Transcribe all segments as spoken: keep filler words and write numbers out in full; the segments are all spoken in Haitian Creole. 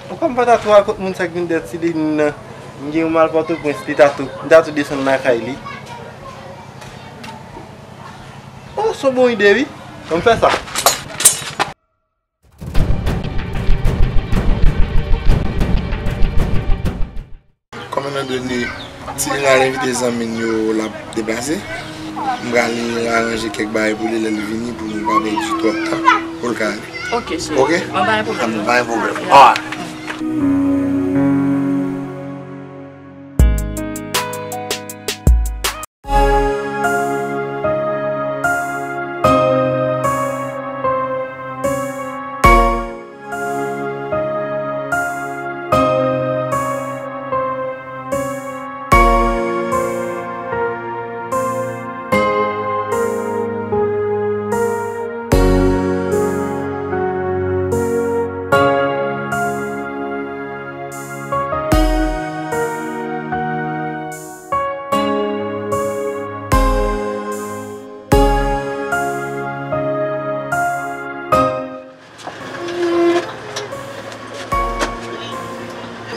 Ou konn m pa ta twò al kot moun sa k vin dèt Silin nan. M gen yon mal Pòtoprens, li ta tou, m ta tou desann lakay li. Oh, se yon bon ide, wi. Ann fè sa. Kòm nan done Silin al envite zanmi l yo, l ap deplase, m prale aranje kèk bagay pou li lè l vini pou nou pa pèdi twòp tan pou l ka ale. Ok, cheri. Ok? Mwen pa gen pwoblèm. Mwen pa gen pwoblèm. Alright.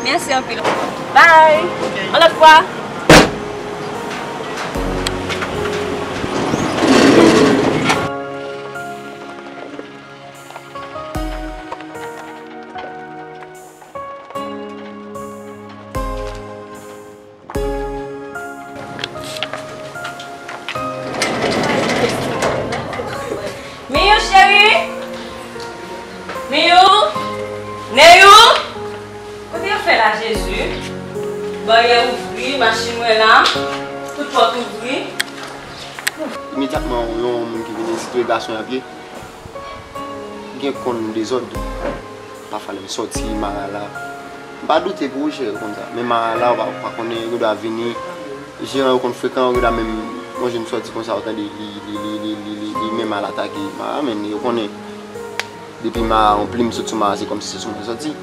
Mèsi anpil. Bye. Yon lòt fwa. Miyou cheri! Miyou! Neyou! Kote yo fè la, Jezi? Baryè ouvri, machin mwen la, tout pòt ouvri. Imedyatman, yon moun ki vini, sitou e gason y ap ye. Gen konn dezòd tou. Pafwa lè m sòti, mara la. M pa doute pou ou, cheri, konn sa. Men mara la, ou pa, ou pa konnen, yo gen dwa vini. Jeran yo konn frekan, yo gen dwa menm, yon jou m sòti konsa, ou tande li, li, li menm al atake mara, men yo konnen. Depi mara, yon plim sot sou mara, se kòmsi se sou mwen sòti.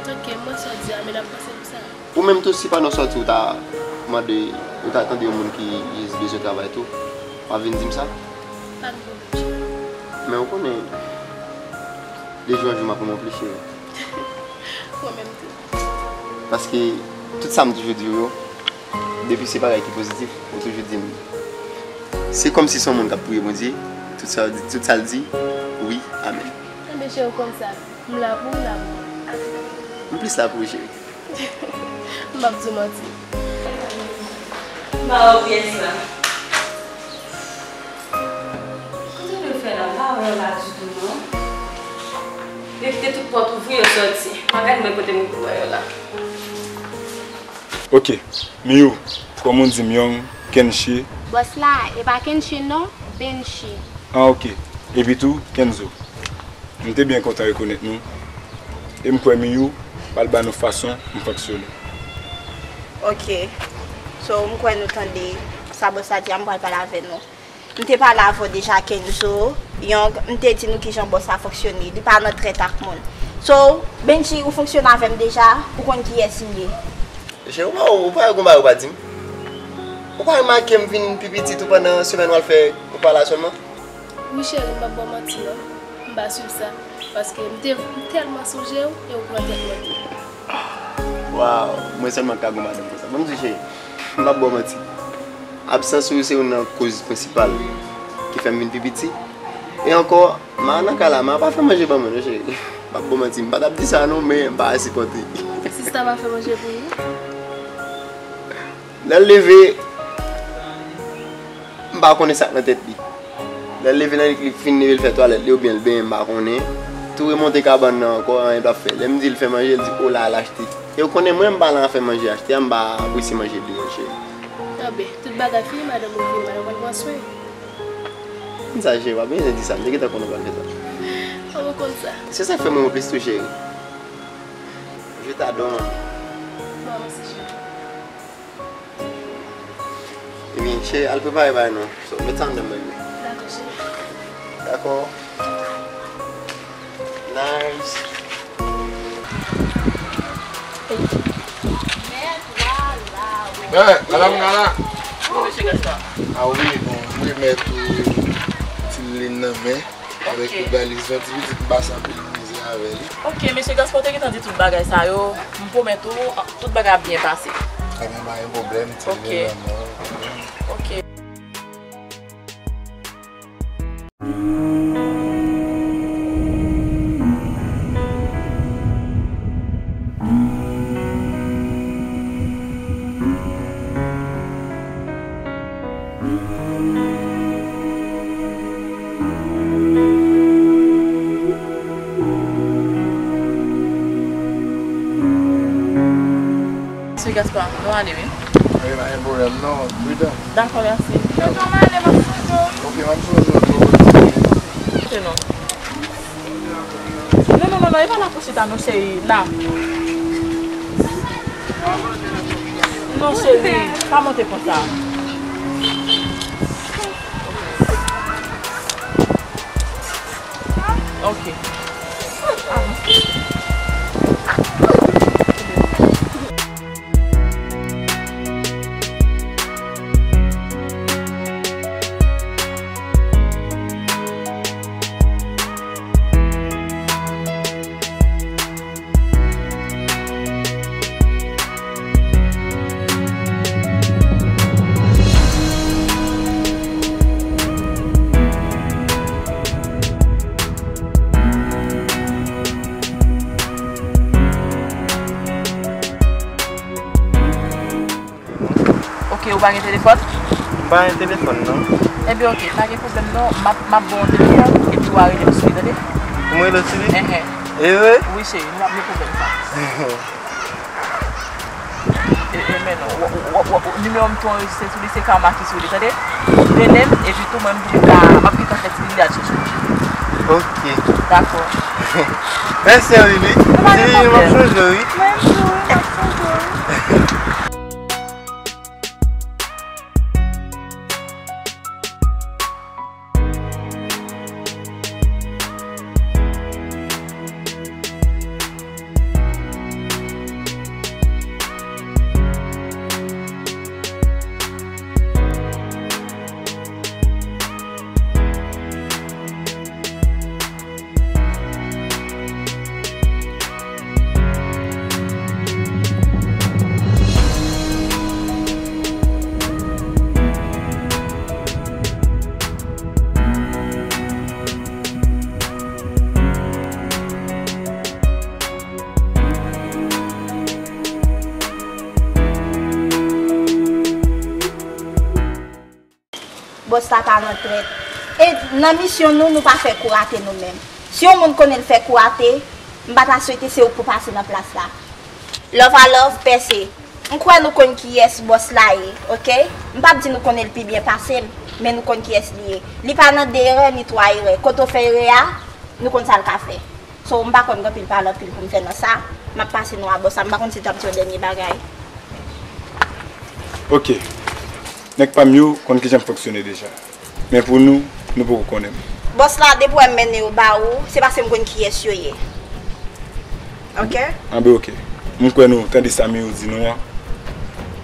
Ok, m wè sa w di a, men n ap panse pou sa. Ou menm tou, si pandan w sòti, ou ta mande, ou ta tande yon moun ki jis bezwen travay tou, w ap vin di m sa? Pa gen pwoblèm, cheri. Men ou konnen, de jou an jou, m ap renmen w plis, cheri. Mwen menm tou. Paske, tout sa m toujou di w yo, depi se bagay ki pozitif, ou toujou di m. Se kòmsi se yon moun k ap priye Bondye, tout sa, tout sa l di, wi, amèn. Enben, cheri, ou konn sa. M la pou ou, m la pou ou. M plis la pou ou, cheri. M p ap di w manti. M pa wè w pyès la. Kote yo fè la? M pa wè yo la ditou, non. Yo kite tout pòt ouvri, yo sòti. M ap gade mwen kote m pou wè yo la. Ok, Miyou, kòm ou di m, Young, Kenshi. Bòs la, e pa Kenshi non, Benshi. Ah, ok. Epi tou, Kenzo. M te byen kontan rekonèt nou. E m kwè Miyou pral ba nou fason m fonksyone. Ok. So, m kwè nou tande sa bòs la di a, m pral pale avè nou. M te pale avè w deja, Kenzo, Young, m te di nou kijan bòs la fonksyone. Li pa nan trèt ak moun. So, Benji, ou fonksyone avè m deja, ou konn kiyès m ye. Cheri, ou pa, ou pa wè konba yo pa di m? Ou pa remake m vin pi piti tou pandan semèn w al fè konpa la sèlman? Wi, cheri, m p ap ba w manti, non. M pa swiv sa. Paske m te, m tèlman sonje w, e w pran tèt mwen tou. Waw, mwen sèlman k ka gon madanm konsa. Ban m di w, cheri, m p ap ba w manti. Absans ou se youn nan koz prensipal ki fè m vin pi piti. E ankò, ma nan kay la, ma pa fè manje ban mwen, non, cheri. M p ap ba w manti, m pa t ap di sa, non, men m pa sipòte. Sista pa fè manje pou ou? Lè l leve, m pa konnen sa k nan tèt li. Lè l leve nan lit, li fin leve, l fè twalèt li oubyen l benyen, m pa konnen. Tou remonte kabann nan ankò, anyen l p ap fè. Lè m di l fè manje, l di, o, l al achte. E w konnen mwen, m pa nan afè manje achte a, m pa apresye manje deyo, cheri. Anben, tout bagay fini, madanm ou vini, madanm pral pran swen. Konn sa, cheri, pa bezwen di sa, m te gentan konnen w pral fè sa. Kòman w konn sa? Se sa k fè mwen plis tou, cheri. Je t'adore, maman. Mwen osi, cheri. Ebyen, cheri, al prepare bagay nou. So, met sa anndan, baby. Dakò, cheri. Dakò. Nice. Hey, madam Nana. Wi, mesye Gaspard. Ah wi, bon, m remèt ou ti lin nan men, avèk yon valiz, yon ti pitit m pase anpil mizè avè li. Ok, mesye Gaspard te gentan di tout bagay sa yo. M pwomèt ou, tout bagay ap byen pase. Ebyen, pa gen pwoblèm, ti Ok. Lè lanmò, pwoblèm. Ok. Mesye Gaspard, nou ale wi. Wi, pa gen pwoblèm non, pridan. Dakò, mèsi. Pridan, m ale, m ap sonje w. Ok, m ap sonje w tou. Se non. Non, non, non, non, e pa la pou chita non, cheri. La. Non, cheri, pa monte konsa. Ok. Ok, ou pa gen telefòn? M pa gen telefòn, non. Ebyen, ok, pa gen pwoblèm, non. M ap, m ap ba w yon telefòn, epi w a rele m sou li, tande? Pou mwen rele w sou li? Enhen. E vre? Wi, cheri, nou p ap gen pwoblèm sa. E, e, men non, w, w, w, w, nimewo m tou anrejistre sou li, se Karma ki sou li, tande? Rele m, epi tou mwen, m, m ap gentan fè ti li al chèche w. Ok. Dakò. Mèsi anpil, wi. Ou pa gen pwoblèm. M ap sonje w, wi. Mwen tou, wi, m ap sonje w, wi. Bòs la pa nan trèt. E nan misyon nou, nou pa fè kou rate nou menm. Si yon moun konnen l fè kou rate, m pa ta swete se ou k pou pase nan plas la. Love a love, pèse. M kwè nou konn kiyès bòs la ye, ok? M p ap di nou konnen l pi byen pase m, men nou konn kiyès li ye. Li pa nan de erè ni twa erè. Kote w fè erè a, nou konn sa l ka fè. So, m pa konn gen anpil pale anpil pou m fè nan sa. M ap pase nou a bòs la. M pa konn si l t ap di yon dènye bagay. Ok. Nèg pa m yo konn kijan m fonksyone deja. Men pou nou, nou poko konnen m. Bòs la, depi w wè m mennen yo ba ou, se paske m konn kiyès yo ye. Ok? Anben, ok. M kwè nou tande sa Miyo di nou an.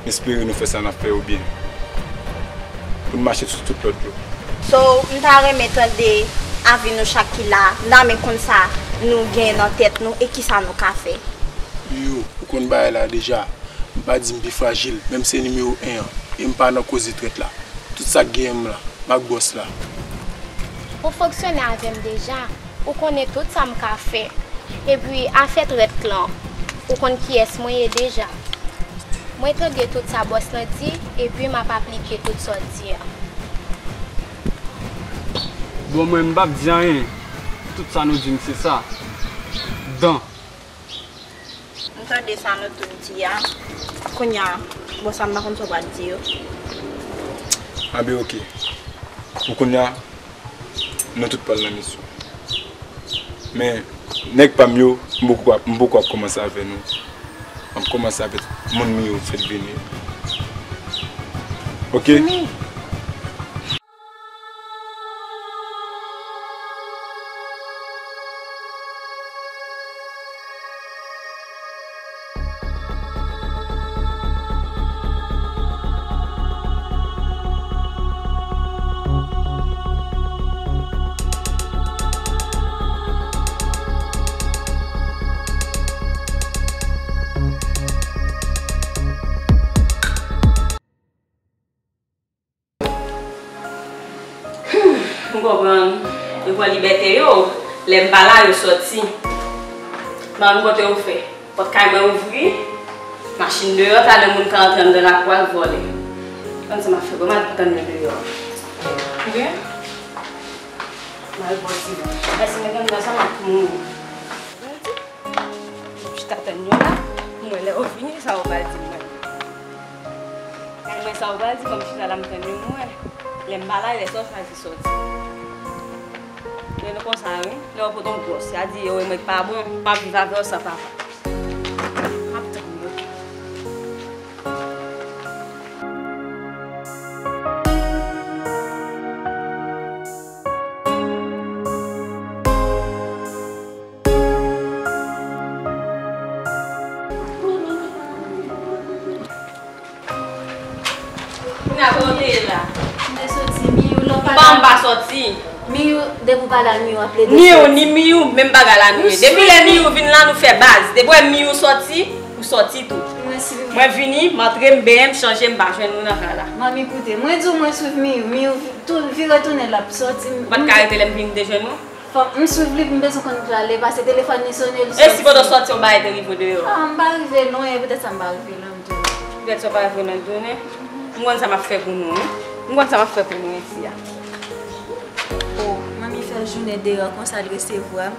M espere nou fè sa n ap fè yo byen. Pou n mache sou tout lòd yo. So, m ta renmen tande avi nou chak ki la, nan men konn sa nou gen nan tèt nou e kisa nou ka fè. Miyo, ou konn bagay la deja. M pa di m pi frajil, men m se nimewo en an, e m pa nan koze trèt la. Tout sa k genyen m la, m ak bòs la. Ou fonksyone avè m deja, ou konnen tout sa m ka fè. Epi, afè trèt lan, ou konn kiyès mwen ye deja. Mwen tande tout sa bòs lan di, epi m ap aplike tout sa w di a. Bon, mwen, m p ap di anyen. Tout sa nou di m, se sa. Dan. M tande sa nou tout di a. Kounye a, bon, sa m pa konn sa w pral di yo. Anben, ok. Pou kounye a, nou tout pral nan misyon. Men, nèg pa m yo, m poko ap, m poko ap kòmanse avè nou. M ap kòmanse avèk moun m yo fèk vini. Ok? Jimmy. M konprann. Yo pran libète yo. Lè m pa la, yo sòti. M pa konn kote yo fè. Pòt kay mwen ouvri. Machin deyò, talè moun ka antre anndan lakou al vòlè. Konn sa m ap fè, bon, m al tann yo deyò. Oke? M al bò ti. Paske mwen konn nan sa m ap mouri. M chita tann yo la. M wè lè yo vini, sa yo pral di mwen. Mwen sa yo pral di, fò m chita la, m tann yo, m wè. Lè m pa la, lè sa yo chwazi sòti. Men nou konsa, wi. Lè yo pote yon gwòs, y a di, yo, mwen pa bon, m ap viv avè yo san papa. M ap tann yo. Kounye a, kote w te ye la? M te soti, Miyou, lè w pa la. M pa, m pa soti. Miyou, depi w pa la, Miyou ap plede soti. Ni ou, ni Miyou, menm bagay la nou ye. Depi lè Miyou vin la, nou fè baz. Depi w wè Miyou soti, ou soti tou. Mwen swiv. Mwen vini, m antre, m benyen, m chanje, m pa jwenn ou nan kay la. Manmi, koute, mwen di w mwen swiv Miyou. Miyou tou vire tounen, l ap soti. Ou pa t ka rete lè m vin, m te jwenn ou? Fò m swiv li, m bezwen konn kote l ale, paske telefòn li sone, li soti. E si pandan w soti, yon bagay te rive w deyò? Ah, m pa rive lwen, e poutèt sa m pa rive lwen, m tounen. Poutèt sa w pa rive lwen, tounen? M konn sa m ap fè pou nou, wi. M konn sa m ap fè pou nou isi a. Oh, manmi fè jounen deyò konsa, l resevwa m.